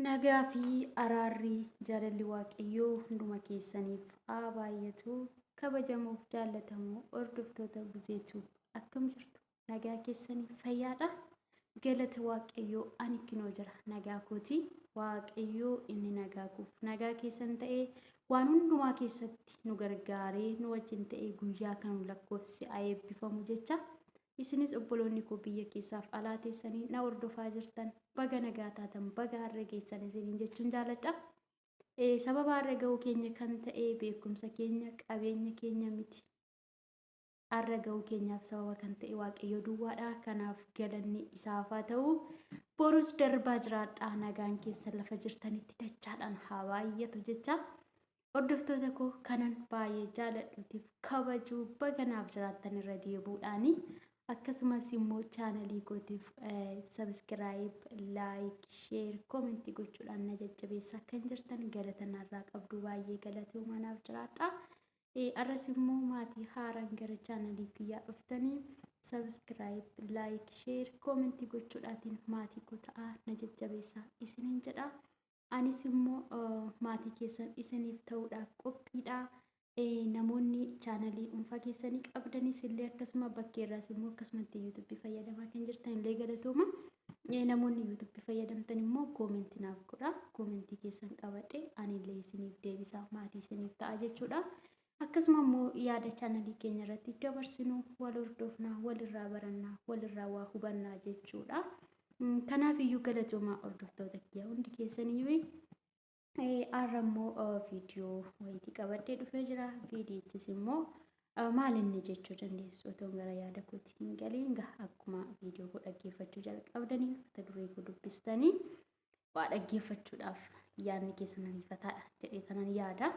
Nagaa fi araarri jaalalli Waaqayyoo hunduma keessaniif haa baay'atu. Kabajamuuf jaallatamoo hordoftoota Buzeetuu akkam jirtu? Nagaa keessanii fayyaadha? Galata Waaqayyoo ani kinoo jira nagaa kooti. Waaqayyoo inni nagaa koof nagaa keessan ta'ee waan hundumaa keessatti nu gargaaree nu wajjin ta'ee guyyaa kan lakkoofsi haa eebbifamu jecha. Isinis obboloonni koo biyya keessaaf alaa teessanii na hordofaa jirtan baga nagaa taatan baga har'a geessan isiniin jechuun jaalladha. Sababa har'a ga'uu keenya kan ta'e beekumsa keenya qabeenya keenya miti. Har'a ga'uu keenyaaf sababa kan ta'e Waaqayyo duwwaadha. Kanaaf galanni isaaf haa ta'u. Borus darbaa jiraadha. Nagaan keessan lafa jirtanitti dachaadhaan haa baay'atu jecha. Hordoftoota koo kanan baay'ee jaaladhuutiif kabajuu baga naaf jiraattan irra deebi'uudhaani. Akkasumas immoo chaanalii kootiif subscribe, like, share, comment gochuudhaan na jajjabeessaa kan jirtan galata narraa qabdu baay'ee galatoomaa naaf jiraadha. Arras immoo maatii haaraan gara chaanalii kiyyaa dhuftanii subscribe, like, share, comment gochuudhaatiin maatii koo ta'aa na jajjabeessaa isiniin jedha. Anis immoo maatii keessan isiniif ta'uudhaaf qophiidha. Namoonni chaanalii dhuunfaa keessanii qabdanis illee akkasuma bakkeerraas immoo akkasumatti yuutuubii fayyadamaa kan jirtan illee galatooma. Namoonni yuutuubii fayyadamtan immoo koomentii naaf godha. Koomentii keessan qabadhe anillee isiniif deebisa maatii isiniif ta'a jechuudha. Akkasuma immoo yaada chaanalii keenya irratti dabarsinu wal hordofnaa, walirraa barannaa, walirraa waa hubannaa jechuudha. Kanaaf iyyuu galatoomaa hordoftoota kiyya hundi keessaniyyuu. Har'a immoo viidiyoo wayitii qabadhee dhufee jira. Viidiyichis immoo maal inni jechuu dandeessu otoo gara yaada kootii hin galiin akkuma viidiyoo koo dhaggeeffachuu jalqabdanii mata duree koo dubbistanii waa dhaggeeffachuudhaaf yaadni keessan ariifataadha jedhee kanan yaada.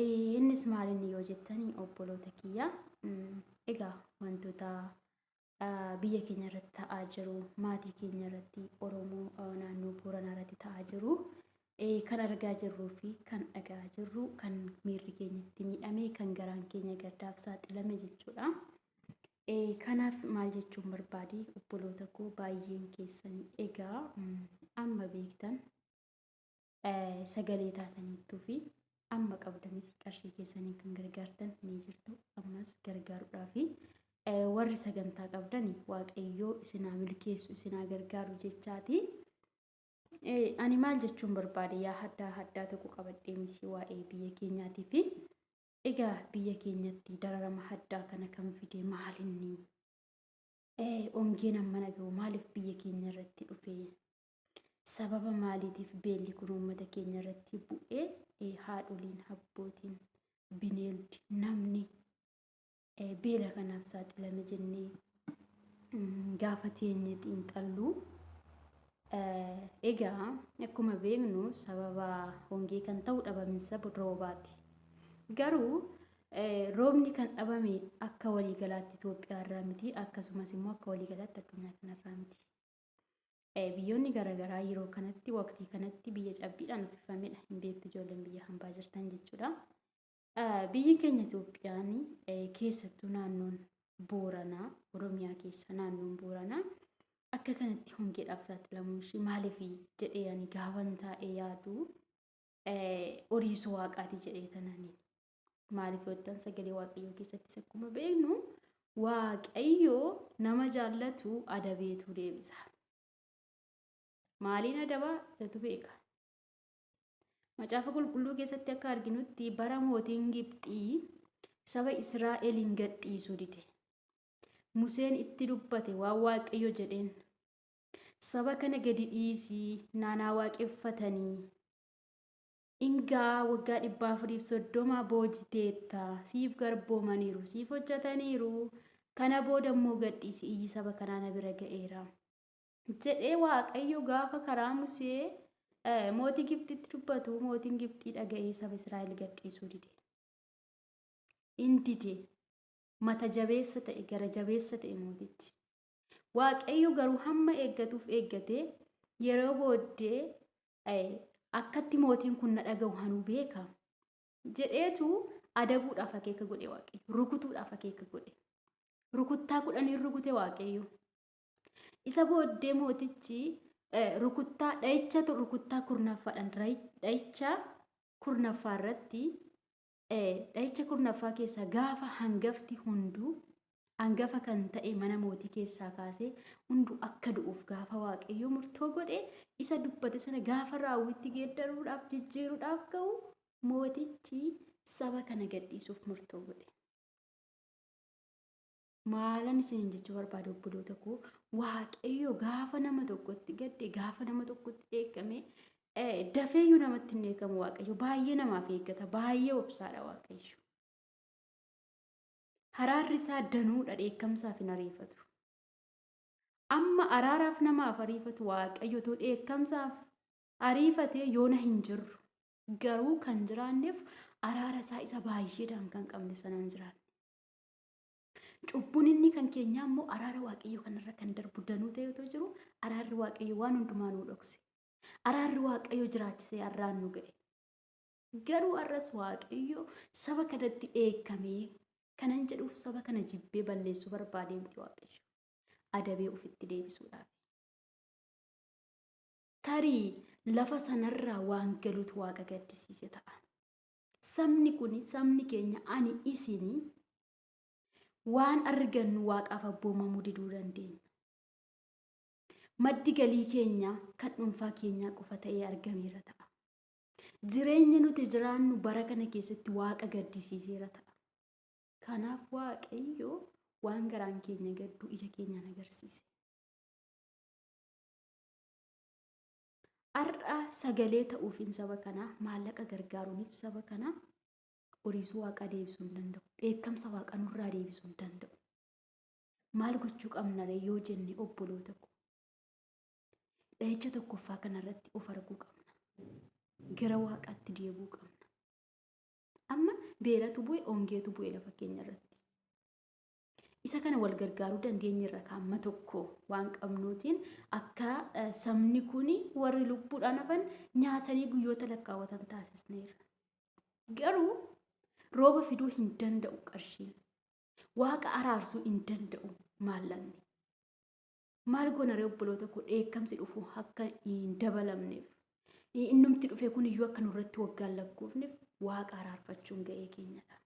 Innis maal inni yoo jettanii obboloota kiyya egaa wantoota biyya keenya irratti ta'aa jiru, maatii keenya irratti, Oromoo naannoo Booranaa irratti ta'aa jiru, kan argaa jirruu fi kan dhaga'aa jirru, kan miirri keenya itti miidhame, kan garaan keenya gaddaaf saaxilame jechuudha. Kanaaf maal jechuun barbaade obboloota koo baay'een keessanii egaa amma beektan sagalee taataniittuu fi amma qabdanis qarshii keessanii kan gargaartan ni jirtu ammas gargaaruudhaafi warri sagantaa qabdan Waaqayyoo isinaa milkeessu isinaa gargaaru jechaati. Ani maal jechuun barbaade yaa haddaa haddaa tokko qabadhee miti waa'ee biyya keenyaatii fi egaa biyya keenyatti dararama haddaa kana kan fide maalinni ongeen amma naga'u maaliif biyya keenya irratti dhufe sababa maaliitiif beelli kun uummata keenya irratti bu'ee haadholiin abbootiin bineeldi namni beela kanaaf saaxilame jennee gaafa teenye xiinxallu. Egaa akkuma beeknu sababa hongee kan ta'u dhabaminsa roobaati. Garuu roobni kan dhabame akka waliigalaatti Itoophiyaa irraa miti akkasumas immoo akka waliigalaatti addunyaa kanarraa miti. Biyyoonni garaagaraa yeroo kanatti waqtii kanatti biyya cabbiidhaan uffifamedha. Hin beektu ijoolleen biyya hambaa jirtan jechuudha. Biyyi keenya Itoophiyaan keessattuu naannoon Booranaa Oromiyaa keessa naannoon Booranaa akka kanatti hongeedhaaf saaxilamuu ishee maaliif jedhee ani gaafan taa'ee yaadu horiisuu waaqaati jedhee tanani. Maaliif yoo ta'an sagalee Waaqayyoo keessattis akkuma beeknu Waaqayyoo nama jaallatu adabeetu deebisa. Maaliin adabaa isatu beeka. Macaafa qulqulluu keessatti akka arginutti bara mootiin Gibxii saba Israa'eliin gadhiisuu dide. Museen itti dubbate waan Waaqayyo jedheen. Saba kana gadi dhiisii naanaa waaqeffatanii. Ingaa waggaa 430 boojiteetta siif garboomaniiru siif hojjetaniiru kana booda immoo gadhiisi iyyi saba kanaa na bira ga'eera. Jedhee Waaqayyo gaafa karaa Musee mootii Gibxitti dubbatu mootiin Gibxii dhaga'ee saba Israa'el gadhiisuu dide. In dide. Mata jabeessa ta'e gara jabeessa ta'e mootichi. Waaqayyo garuu hamma eeggatuuf eeggatee yeroo booddee akkatti mootiin kun na dhaga'u hanuu beeka jedheetu adabuudhaaf akeeka godhe Waaqayyo. Rukutuudhaaf akeeka godhe. Rukuttaa 10 rukute Waaqayyo. Isa booddee mootichi Rukuttaa dha'icha rukuttaa kurnaffaadhaan dha'icha kurnaffaa irratti dha'icha kurnaffaa keessaa gaafa hangafti hunduu hangafa kan ta'e mana mootii keessaa kaasee hunduu akka du'uuf gaafa Waaqayyo murtoo godhe isa dubbate sana gaafa raawwitti geeddaruudhaaf jijjiiruudhaaf ga'u mootichi saba kana gadhiisuuf murtoo godhe. Maalan isiniin jechuu barbaade obboloota koo, Waaqayyo gaafa nama tokkotti gadde, gaafa nama tokkotti dheekkame, dafeeyyuu namatti hin dheekkamu. Waaqayyo baay'ee namaaf eeggata, baay'ee obsaadha Waaqayyo. Haraarri isaa danuudha, dheekkamsaaf hin ariifatu. Amma araaraaf namaaf ariifatu Waaqayyo otoo dheekkamsaaf ariifatee yoona hin jirru. Garuu kan jiraanneef araara isaa isa baay'eedhaan kan qabne sanaan jiraanne. Cubbuun inni kan keenyaa immoo araara Waaqayyoo kanarra kan darbu danuu ta'e otoo jiru araarri Waaqayyoo waan hundumaa nu dhokse. Araarri Waaqayyoo jiraachisee har'aan nu ga'e. Garuu har'as Waaqayyo saba kanatti dheekkamee kanan jedhuuf saba kana jibbee balleessuu barbaadee miti Waaqayyo. Adabee ofitti deebisuudhaaf. Tarii lafa sanarraa waan galuutu Waaqa gaddisiise ta'a. Sabni kun, sabni keenya, ani isinii waan argannu Waaqaaf abboomamuu diduu dandeenya. Maddi galii keenya kan dhuunfaa keenyaa qofa ta'ee argameera ta'a. Jireenya nuti jiraannu bara kana keessatti Waaqa gaddisiiseera ta'a. Kanaaf Waaqayyo waan garaan keenya gaddu ija keenyaan agarsiise. Har'a sagalee ta'uufiin saba kanaa, maallaqa gargaaruuniif saba kanaa horiisuu Waaqaa deebisuu hin danda'u. Dheekkamsa Waaqaa nurraa deebisuu hin danda'u. Maal gochuu qabna ree yoo jenne, obboloota ko, dha'icha tokkoffaa kanarratti of arguu qabna. Gara Waaqaatti deebi'uu qabna. Amma beelatu bu'e, hongeetu bu'e lafa keenya irratti. Isa kana wal gargaaruu dandeenyerra kaamma tokko waan qabnuutiin akka sabni kun warri lubbuudhaan hafan nyaatanii guyyoota lakkaawwatan taasisneerra. Garuu rooba fiduu hin danda'u qarshiin. Waaqa araarsuu hin danda'u maallaqni. Maal goona ree obboloota koo, dheekkamsi dhufu akka hin dabalamneef, innumti dhufe kun iyyuu akka nurratti waggaan lakkoofneef Waaqa araarfachuun ga'ee keenyadha.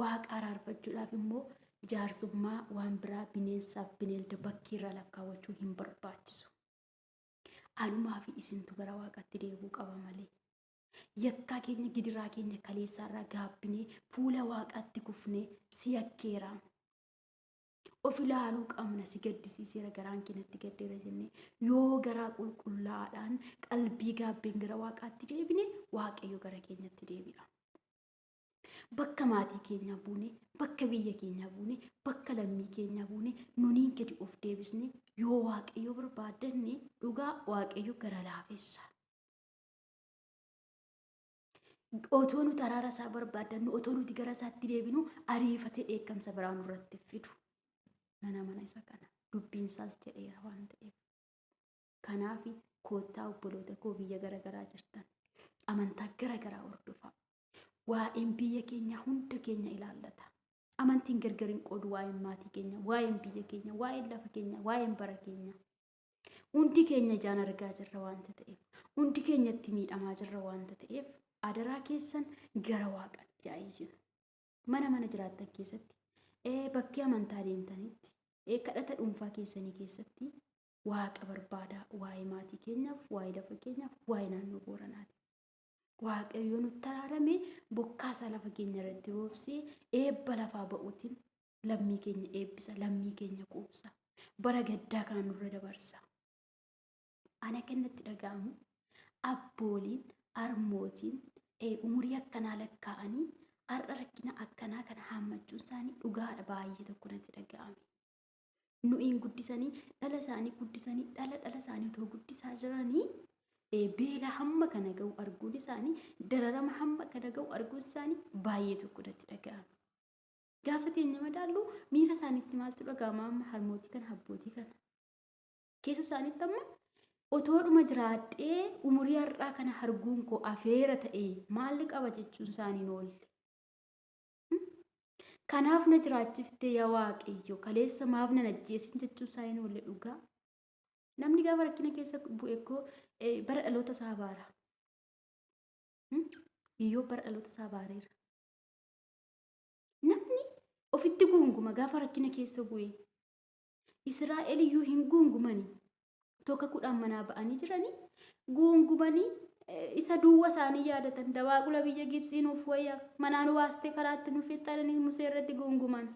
Waaqa araarfachuudhaaf immoo jaarsummaa waan biraa bineensaaf bineelda bakkiirraa lakkaawwachuu hin barbaachisu. Anumaa fi isintu gara Waaqaatti deebi'uu qaba malee. Yakkaa keenya, gidiraa keenya kaleessaarraa gaabbinee fuula Waaqaatti kufnee si yakkeera. Of ilaaluu qabna, si gaddisiiseera, garaan keenyatti gaddeera jennee yoo garaa qulqullaa'aadhaan qalbii gaabbeen gara Waaqaatti deebine, Waaqayyo gara keenyatti deebi'a. Bakka maatii keenyaa buune, bakka biyya keenyaa buune, bakka lammii keenyaa buune, nuniin gadi of deebisne yoo Waaqayyo barbaadanne, dhugaa Waaqayyo gara laafessa. Otoo nuti araara isaa barbaadannu, otoo nuti gara isaatti deebinu, ariifatee dheekkamsa biraa nurratti fidu. Nana mana isa kana dubbiin isaas jedheera waan ta'eef. Kanaaf koottaa obboloota koo, biyya garaagaraa jirtan, amantaa garaagaraa hordofaa. Waa'een biyya keenyaa hunda keenya ilaallata. Amantiin gargar hin qoodu waa'een maatii keenya, waa'een biyya keenya, waa'een lafa keenya, waa'een bara keenya. Hundi keenya ijaan argaa jirra waanta ta'eef, hundi keenya itti miidhamaa jirra waanta ta'eef, adaraa keessan gara Waaqaatti haa iyyinu. Mana mana jiraattan keessatti, bakkee amantaa deemtanitti, kadhata dhuunfaa keessanii keessatti Waaqa barbaadaa waa'ee maatii keenyaaf, waa'ee lafa keenyaaf, waa'ee naannoo Booranaati. Waaqayyo nutti araarame bokkaasaa lafa keenya irratti roobsee eebba lafaa ba'uutiin lammii keenya eebbisa, lammii keenya quubsa. Bara gaddaa kana nurra dabarsa. Ana kan natti dhaga'amu abbooliin, harmootiin umurii akkanaa lakkaa'anii har'a rakkina akkanaa kana haammachuun isaanii dhugaadha baay'ee tokko natti dhaga'ame. Nu'iin guddisanii, dhala isaanii guddisanii, dhala dhala isaanii otoo guddisaa jiranii beela hamma kana ga'u arguun isaanii, dararama hamma kana ga'u arguun isaanii baay'ee tokko natti dhaga'ame. Gaafa teenya madaallu miira isaaniitti maaltu dhaga'ama amma harmootii kana, abbootii kana? Keessa isaaniitti amma otoodhuma jiraadhee umurii har'aa kana arguun koo afeera ta'e maalli qaba jechuun isaanii oolle. Kanaaf na jiraachiftee yaa Waaqayyo, kaleessa maaf na ajjeesin jechuun isaanii oolle dhugaa. Namni gaafa rakkina keessa bu'e koo bara dhaloota isaa abaara. Iyyoob bara dhaloota isaa abaareera. Namni ofitti guunguma gaafa rakkina keessa bu'e. Israa'el iyyuu hin guungumani. Tokko kudhan manaa ba'anii jiranii guungumanii isa duwwa isaanii yaadatan. Dabaaqula biyya Gibxii nuuf wayya, manaa nu baastee karaatti nu fixxanii Musee irratti guunguman.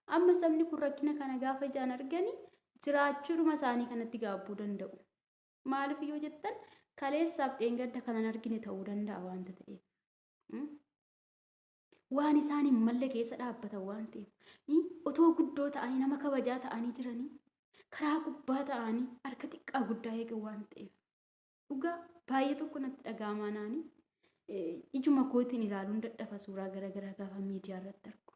Amma sabni kun rakkina kana gaafa ijaan arganii jiraachuudhuma isaanii kanatti gaabbuu danda'u. Maaliif yoo jettan kaleessaaf dheengadda kanan argine ta'uu danda'a waanta ta'eef. Waan isaan hin malle keessa dhaabbatan waan ta'eef. Otoo guddoo ta'anii nama kabajaa ta'anii jiranii karaa gubbaa ta'anii harka xiqqaa guddaa eegan waan ta'eef. Dhugaa baay'ee tokko natti dhaga'amaa naani. Ijuma kootiin ilaaluun dadhaba suuraa garaagaraa gaafa miidiyaa irratti argu.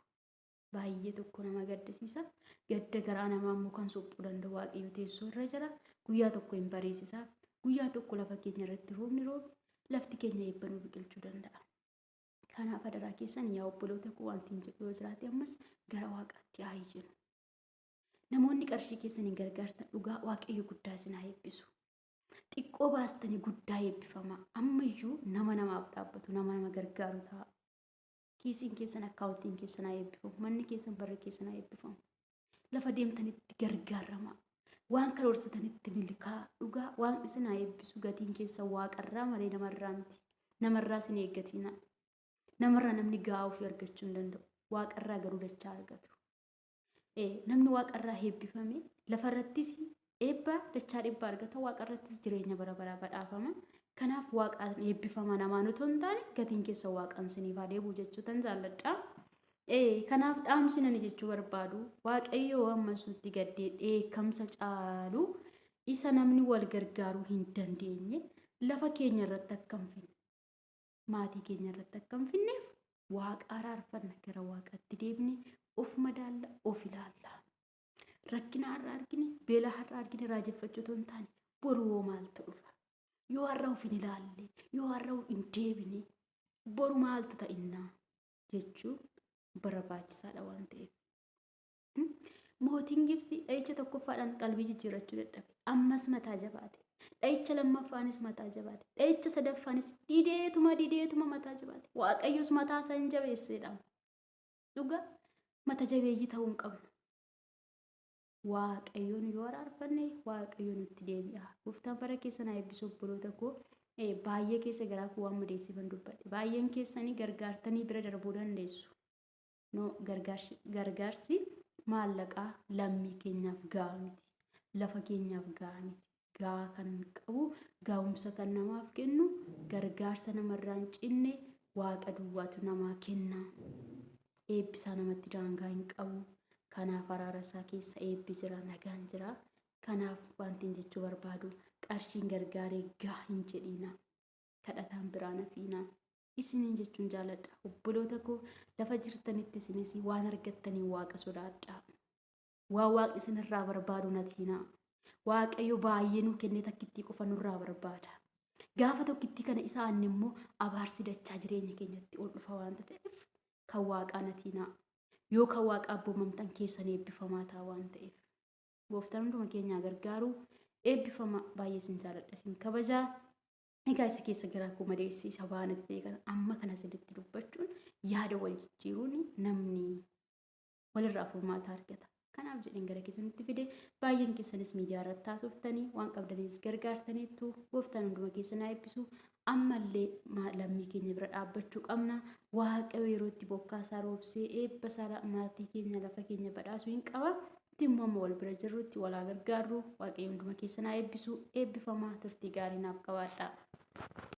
Baay'ee tokko nama gaddisiisa. Gadda garaa namaa immoo kan suphuu danda'u Waaqayyo teessoo irra jira. Guyyaa tokko hin bariisisaaf. Guyyaa tokko lafa keenya irratti roobni roobe lafti keenya eebba nu biqilchuu danda'a. Kanaaf adaraa keessan yaa obboloota koo wanti hin jedhu yoo jiraate ammas gara Waaqaatti haa iyyinu. Namoonni qarshii keessan hin gargaartan dhugaa Waaqayyo guddaa isin haa eebbisu. Xiqqoo baastanii guddaa eebbifamaa. Ammayyuu nama namaaf dhaabbatu, nama nama gargaaru ta'a. Kiisiin keessan, akkaawuntiin keessan haa eebbifamu. Manni keessan, barri keessan haa eebbifamu. Lafa deemtanitti gargaaramaa. Waan karoorsitanitti milkaa dhugaa waan isin haa eebbisu. Gatiin keessan waaqarraa malee namarraa miti. Namarraa isin eeggatina. Namarraa namni gahaa ofii argachuu hin danda'u. Waaqarraa garuu dachaa argatu. Namni waaqarraa eebbifame lafarrattis eebba dachaa dhibba argata, waaqarrattis jireenya bara baraa badhaafama. Kanaaf waaqaan eebbifama namaan otoo hin taane gatiin keessa waaqaan isiniif haa deebi'u jechuu tan jaalladha. Kanaaf dhaamsi nani jechuu barbaadu Waaqayyo ammas nutti gaddee dheekkamsa caalu isa namni wal gargaaruu hin dandeenye lafa keenya irratti akka hin finne, maatii keenya irratti akka hin finneef waaqa araarfanna, gara waaqatti deebine of madaalla, of ilaalla. Rakkina har'a argine, beela har'a argine raajeffachuu otoo hin taane boru hoo maaltu dhufa? Yoo har'a of hin ilaalle, yoo har'a of hin deebine boru maaltu ta'innaa jechuun barbaachisaadha waan ta'eef. Mootiin Gibxii dha'icha tokkoffaadhaan qalbii jijjiirrachuu dadhabe. Ammas mataa jabaate. Dha'icha lammaffaanis mataa jabaate. Dha'icha sadaffaanis dideetuma dideetuma mataa jabaate. Waaqayyos mataa isaa hin jabeesseedha. Dhugaa mata jabeeyyii ta'uu hin qabnu. Waaqayyoon yoo araarfanne Waaqayyo nutti deebi'a. Gooftaan bara keessan haa eebbisu obboloota koo. Baay'ee keessa garaa koo waan madeessifan dubbadhe. Baay'een keessanii gargaartanii bira darbuu dandeessu. No, gargaarsi maallaqaa lammii keenyaaf gahaa miti. Lafa keenyaaf gahaa miti. Gahaa kan qabu, gaa'umsa kan namaaf kennu, gargaarsa namarraa hin cinne Waaqa duwwaatu namaa kenna. Eebbisaa namatti daangaa hin qabu. Kanaaf araara isaa keessa eebbi jira, nagaan jira. Kanaaf wanti hin jechuu barbaadu qarshiin gargaaree gahaa hin jedhiina. Kadhataan biraan hafiina. Isiniin jechuun jaaladha. Obboloota koo lafa jirtanitti isinis waan argattanii Waaqa sodaadhaa. Waan Waaqni isinirraa barbaadu natiinaa. Waaqayyo baay'ee nuu kennee takkittii qofa nurraa barbaada. Gaafa tokkittii kana isa aanne immoo abaarsi dachaa jireenya keenyatti ol dhufa waanta ta'eef kan Waaqaa natiinaa. Yoo kan Waaqaa abboomamtan keessan eebbifamaa ta'a waan ta'eef. Gooftaan hunduma keenyaa gargaaru, eebbifama, baay'ee isin jaaladha, isin kabajaa. Egaa isa keessa garaa koo madeessee isa baanatti ta'e kana amma kana isinitti dubbachuun yaada wal jijjiiruun namni walirraa furmaata argata. Kanaaf jedheen gara keessanitti fide. Baay'een keessanis miidiyaa irratti haasoftanii waan qabdanis gargaartaniittu. Gooftaan hunduma keessan haa eebbisu. Ammallee lammii keenya bira dhaabbachuu qabna. Waaqayyo yeroo itti bokkaa isaa roobsee eebba isaa maatii keenya lafa keenya badhaasuu hin qaba. Itti immoo amma wal bira jirrutti wal haa gargaarru. Waaqayyo hunduma keessan haa eebbisu. Eebbifamaa, turtii gaarii naaf qabaadhaa.